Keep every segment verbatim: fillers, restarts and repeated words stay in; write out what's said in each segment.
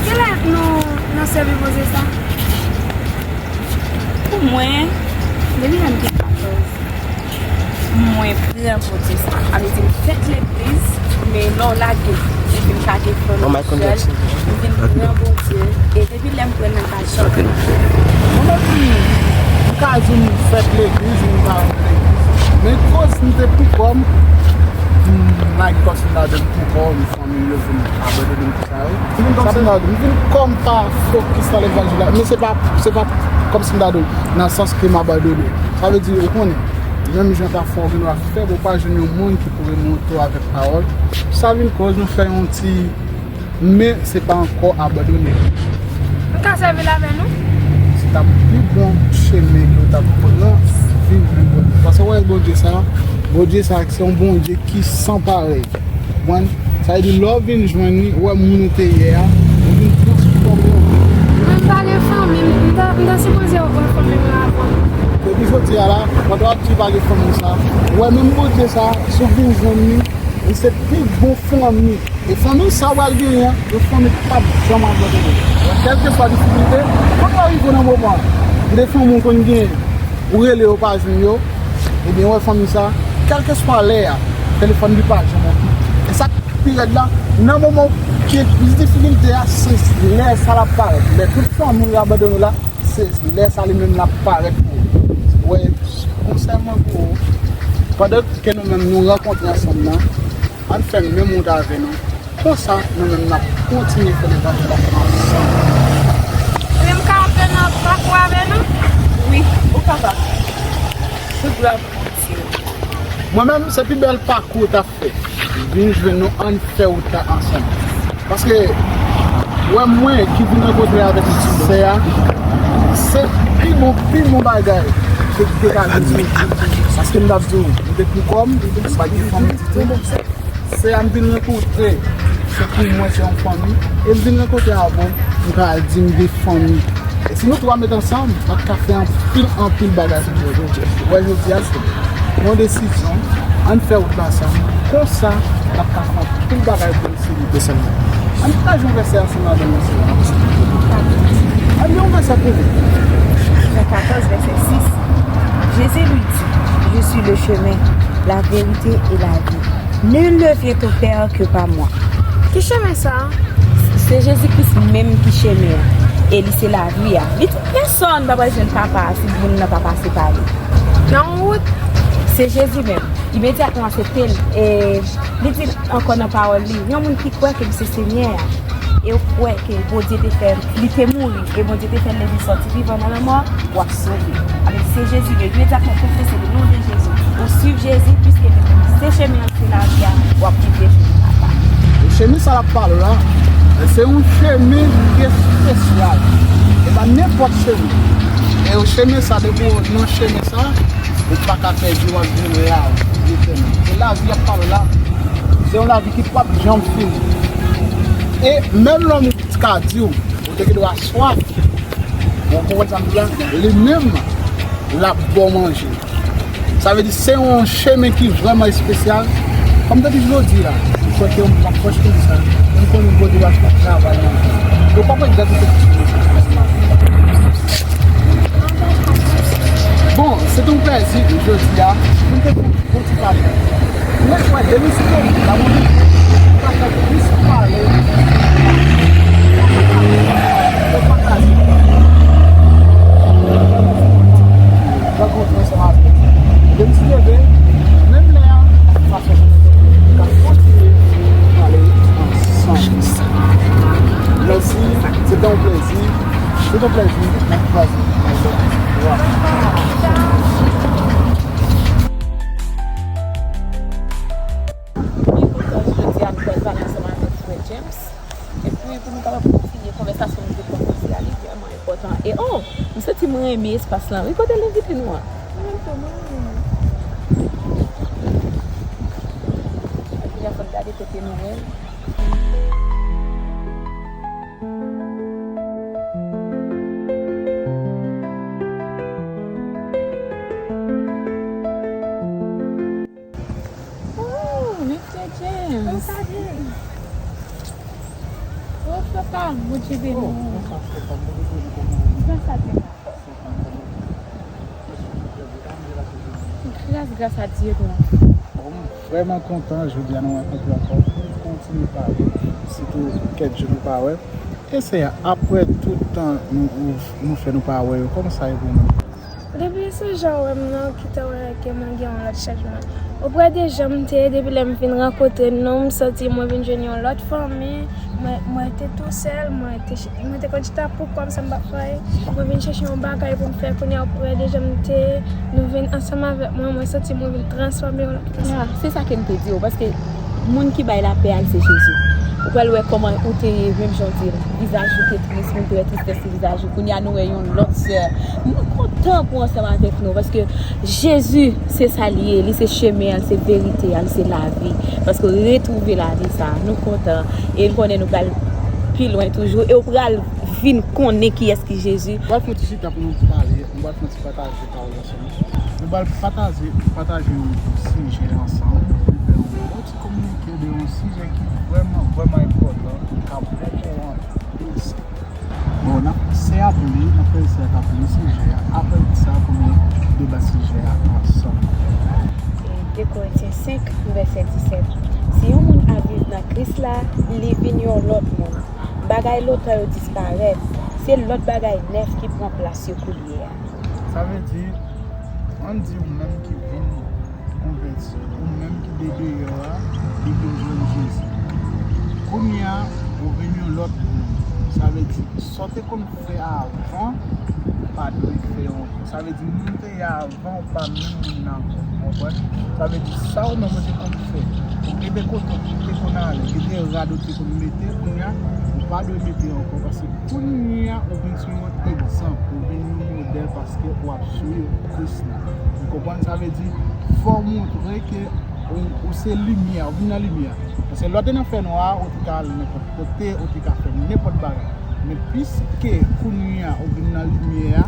Kilè nou nan sèvi Bondye sa? Pou mwen, depi lè m gen katòz, mwen pran Bondye sa. Sa vle di, m fèt legliz, men lè w lage, m vin ka gen fanmi sèl, m vin pran Bondye, e depi lè m pran l, m pa janm. Mwen menm, m ka di m fèt legliz, m pa rete legliz. Men koz m te poukò m, m lage kò m ladan l poukò m, fanmi m yo vin abandone m. Sa wi. Sa vin, m vin kòm pa fokis nan levanjil la. Men se pa, se pa kòmsi m ta di w nan sans ke m abandone. Sa vle di, ou konnen, menm jan pafwa ou gen dwa fèb, ou pa jwenn yon moun ki pou remonte w avèk pawòl. Sa vin koz nou fè yon ti, men se pa ankò abandone. M ka sèvi l avè nou? Se t ap pi bon chemen ke w t ap pran, vin jwenn Bondye. Paske w wè Bondye sa, Bondye sa, se yon Bondye ki san parèy. Konprann? Sa vle di, lè w vin jwenn li, ou wè moun ou te ye a, ou vin transfòme w. Mwen m pa gen fanmi, m ta, m ta sipoze wè fanmi m la avan. Depi jodi a la, pandan w ap di w pa gen fanmi sa, ou wè menm Bondye sa, si w vin jwenn li, li se pi bon fanmi. E fanmi sa w pral genyen an, yon fanmi k p ap janm abandone w. Kèlkeswa difikilte, kote w rive nan moman an, ou gen fanmi w konn genyen, ou rele yo pa jwenn yo, ebyen, ou wè fanmi sa, kèlkeswa lè a, telefòn li pa janm okipe. E sa k pi rèd la, nan moman w gen plis difikilte a, se lè sa l ap parèt. Lè tout fanmi w yo abandone w la, se lè sa li menm l ap parèt pou ou. Ou wè, konsèy mwen pou ou, pandan ke nou menm nou rankontre ansanm nan, ann fè menm wout avè nou. Konsa, nou menm n ap kontinye fè levanjil la ansanm. Ebyen, m ka antre nan pakou avè nou? Wi, ou kapab. Tout glwa pou Bondye. Mwen menm, se pi bèl pakou w t ap fè. Vin jwenn nou, ann fè wout la ansanm. Paske, wè mwen ki vin rankontre avèk sè a, se pi bon, pi bon bagay ke m te ka viv. Paske m t ap di w, m te pou kò m, m pa t gen fanmi ditou. Sè a m vin rankontre, se pou mwen se yon fanmi. E m vin rankontre avè w, m ka di m gen fanmi. E si nou twa met ansanm, n ap ka fè anpil, anpil bagay pou Bondye. Wè, jodi a, se yon desizyon. Ann fè wout la ansanm. Konsa, n ap ka fè anpil bagay pou li si li vle sèlman. Ann pataje yon vèsè ansanm avè m, sè. Ann li yon vèsè pou nou. Jan katòz, vèsè sis. Jésus lui dit, je suis le chemin, la vérité et la vie. Nul ne vient au Père que par moi. Ki chemen sa a? Se Jezi Kris menm ki chemen an, e li se lavi a. Li di pèsonn pa pral jwenn Papa a si moun nan pa pase pa li. Nan yon wout? Se Jezi menm. Imedyatman w aksepte l, e li di ankò nan pawòl li, yon moun ki kwè ke li se Senyè a, e w kwè ke Bondye te fè, li te mouri, e Bondye te fè l leve sòti vivan nan lanmò, w ap sove. Alò, se Jezi, men imedyatman w konfese le non de Jezi, ou swiv Jezi, piske se chemen an, se lavi a, w ap kite chemen papa. E chemen sa l ap pale w la, se yon chemen ki espesyal. E pa nenpòt chemen. E chemen sa, depi w nan chemen sa, ou pa ka pèdi, w ap jwenn lavi etènèl. E lavi y ap pale w la, se yon lavi ki p ap janm fini. E menm lè yon moun ka di w, ou te gen dwa swaf, ou konprann sa m di la, li menm, l ap ba w manje. Sa vle di, se yon chemen ki vrèman espesyal. Kòm m te di jodi a, m swete yon apwòch konsa, m konnen Bondye va travay nan vi. Yo pa pral gade tout. Bon, se te yon plèzi jodi a pou m te fè yon ti pale. Mwen kwè demisyon la, mwen pa fè plis pale. Yo pa ka di. Rankontre ansanm avèk li. Depi si Dye vle, menm lè a, fason nou ka kontinye pale ansanm. Mèsi, se te yon plèzi. Se te yon plèzi. Mèsi. Wi, pou jodi a, nou pral pale ansanm avèk frè James. Epi, pou nou kapab kontinye konvèsasyon nou te kòmanse a, li vrèman enpòtan. E, oh, m santi m renmen espas lan. Wi, kote l envite nou an? Mwen menm tou, mwen renmen. Kounye a, fò n gade kote nou wè l. Oh, Mister James. Kòman sa ye? Oh, frè Sa, Bondye beni w. Gras a Dye. Gras, gras a Dye, non. Bon, m vrèman kontan, jodi a nou rankontre ankò pou nou kontinye pale, sitou kèk jou nou pa wè. E se apre tout tan nou, nou, nou fè nou pa wè yo, kòman sa ye pou nou? Depi se jan w wè m nan, ou kite wè ke mwen gen yon lòt chanjman. Oprè de jan m te ye, depi lè m vin rankontre nou, m santi mwen vin jwenn yon lòt fanmi. Mwen, mwen te tousèl, mwen te, mwen te konn chita pou kò m san m pa fè anyen. Mwen vin chèche yon bagay pou m fè kounye a, oprè de jan m te ye, nou vin ansanm avèk mwen, mwen santi mwen vin transfòme yon lòt fason. Ya, se sa ke m te di w, paske moun ki bay lapè a, l se Jezi. Ou pral wè kòman ou te ye, menm jan w di l, vizaj ou te tris, moun te wè tristès sou vizaj ou. Kounye a nou wè yon lòt sè. Nou kontan pou w ansanm avèk nou, paske Jezi, se sa l ye, li se chemen an, li se verite a, li se lavi. Paske w retwouve lavi sa, nou kontan. E n konnen nou pral pi lwen toujou, e w pral vin konnen kiyès ki Jezi. M pral fè yon ti chita pou nou pale, m pral fè yon ti pataje pawòl ansanm. Nou pral pataje, pataje yon sijè ansanm, nou fè yon ti kominike de yon sijè ki vrèman, vrèman enpòtan, ki ka bon pou anpil sa. Bon, n ap, sè a pou li, n ap fè sè a ka pou li sijè a. Apre sa, pou nou deba sijè a ansanm. E de Korentyen senk, vèsè disèt. Si yon moun ap viv nan Kris la, li vin yon lòt moun. Bagay lontan yo disparèt. Se lòt bagay nèf ki pran plas yo koulye a. Sa vle di, ann di ou menm ki vin konvèti, ou menm ki te deyò a, li vin jwenn Jezi. Kounye a, ou vin yon lòt moun. Sa vle di, sa w te konn fè avan, ou pa dwe fè l ankò. Sa vle di, moun ou te ye avan, ou pa menm moun nan ankò. Ou konprann? Sa vle di, sa ou menm ou te konn fè, ou kite kote w te konn ale, kite rad ou te konn mete, kounye a, ou pa dwe mete ankò, paske kounye a, ou vin sou yon egzanp, ou vin yon modèl, paske w ap swiv Kris la. Ou konprann? Sa vle di, fò w montre ke ou, ou se limyè, ou vin nan limyè. Paske lè w te nan fènwa, ou te ka al nenpòt kote, ou te ka fè nenpòt bagay. Men piske kounye a, ou vin nan limyè a,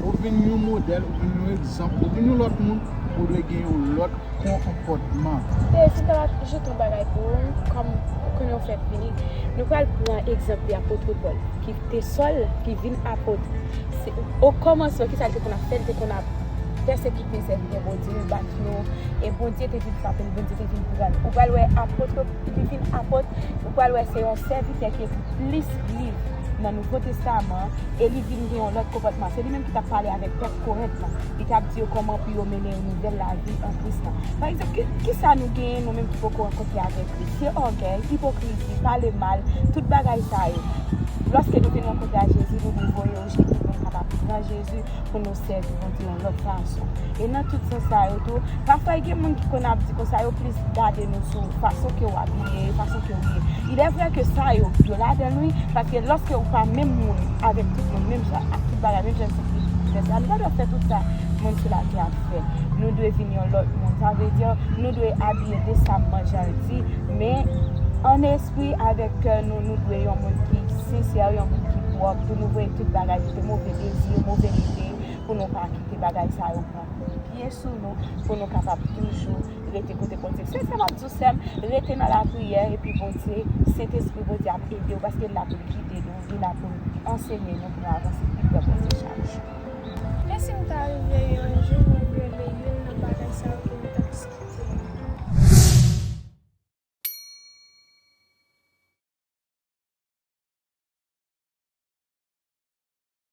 ou vin yon modèl, ou vin yon egzanp, ou vin yon lòt moun, ou dwe gen yon lòt konpòtman. E si m ta va ajoute yon bagay pou ou, kòm ou konnen w fèk vini, nou pral pran egzanp de apot Pòl, ki te Sòl, ki vin apot. Se, okòmansman, kisa l te konn ap fè? L te konn ap pèsekite sèvitè Bondye yo, bat yo, e Bondye te vin frape l, Bondye te vin pran l. Ou pral wè apot yo, li vin apot, ou pral wè se yon sèvitè ki ekri plis liv nan Nouvo Testaman, e li vin gen yon lòt konpòtman. Se li menm ki t ap pale avèk pèp Korent lan. Li t ap di yo kòman pou yo mennen yon nouvèl lavi an Kris lan. Pa egzanp, ki, kisa nou genyen nou menm ki poko rankontre avèk Kris? Se ògèy, ipokrizi, pale mal, tout bagay sa yo. Lòske nou vin rankontre ak Jezi, nou dwe voye yo jete pou nou kapab pran Jezi, pou nou sèvi Bondye yon lòt fason. E nan tout sans sa yo tou, pafwa gen moun ki konn ap di konsa yo plis gade nou sou fason ke w abiye, fason ke w ye. Il est vrai ke sa yo, yo ladan l wi, paske lòske ou pa menm moun avèk tout moun, menm jan ak tout bagay, menm jan se ki fè sa, nou pa dwe fè tout sa moun sou latè ap fè. Nou dwe vin yon lòt moun. Sa vle di, nou dwe abiye desamman jan l di, men an espri, avèk kè nou, nou dwe yon moun ki sensè, yon moun ki pwòp, pou nou voye tout bagay, tout move dezi, move lide, pou nou pa kite bagay sa yo pran pye sou nou, pou nou kapab toujou rete kote Bondye. Se sa m ap di w, sè m, rete nan lapriyè, epi Bondye, Sentespri Bondye ap ede w, paske l la pou l gide nou, li la pou l ansenye nou, pou nou avanse pi pre Bondye chak jou. Men si m ta rive yon jou,